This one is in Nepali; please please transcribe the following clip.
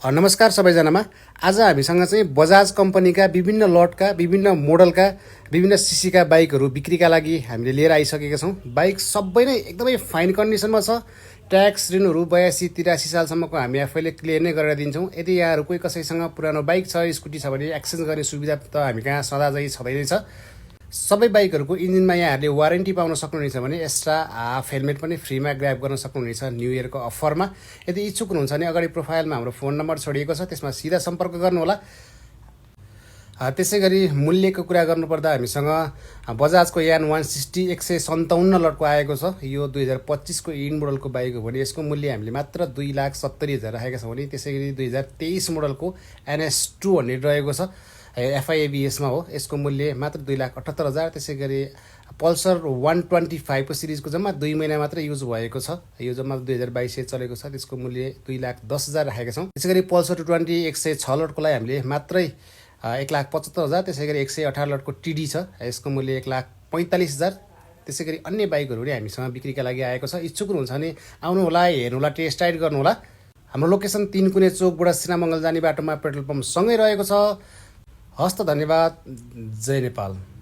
नमस्कार सबैजनामा। आज हामीसँग चाहिँ बजाज कम्पनीका विभिन्न लटका विभिन्न मोडलका विभिन्न सिसीका बाइकहरू बिक्रीका लागि हामीले लिएर आइसकेका छौँ। बाइक सबै नै एकदमै फाइन कन्डिसनमा छ। ट्याक्स ऋणहरू 82-83 सालसम्मको हामी आफैले क्लियर नै गरेर दिन्छौँ। यदि यहाँहरू कोही कसैसँग पुरानो बाइक छ, स्कुटी छ भने एक्सचेन्ज गर्ने सुविधा त हामी कहाँ सदाझै छँदै नै छ। सबै बाइकहरूको इन्जिनमा यहाँहरूले वारेन्टी पाउन सक्नुहुनेछ भने एक्स्ट्रा हाफ हेलमेट पनि फ्रीमा ग्र्याब गर्न सक्नुहुनेछ न्यू इयरको अफरमा। यदि इच्छुक हुनुहुन्छ भने अगाडि प्रोफाइलमा हाम्रो फोन नम्बर छोडिएको छ, त्यसमा सिधा सम्पर्क गर्नुहोला। त्यसै गरी मूल्यको कुरा गर्नुपर्दा हामीसँग बजाजको यान 160 157 लटको आएको छ। यो 2025 को इन्ड मोडलको बाइक हो भने यसको मूल्य हामीले मात्र 2,70,000 राखेका छौँ भने त्यसै गरी 2023 मोडलको NS 200 रहेको छ, FIABS-मा हो। यसको मूल्य मात्र 2,78,000। त्यसै गरी पल्सर 125 को सिरिजको जम्मा 2 महिना मात्र युज भएको छ, यो जम्मा 2022 चलेको छ, त्यसको मूल्य 2,10,000 राखेका छौँ। त्यसै गरी पल्सर 220 106 लटको लागि हामीले मात्रै 1,75,000। त्यसै गरी 118 लटको TD छ, यसको मूल्य 1,45,000। त्यसै गरी अन्य बाइकहरू पनि हामीसँग बिक्रीका लागि आएको छ। इच्छुक हुनुहुन्छ भने आउनुहोला, हेर्नुहोला, टेस्ट राइड गर्नुहोला। हाम्रो लोकेसन 3 कुने चोकबाट सिनामङ्गल जाने बाटोमा पेट्रोल पम्प सँगै रहेको छ। हस्त, धन्यवाद। जय नेपाल।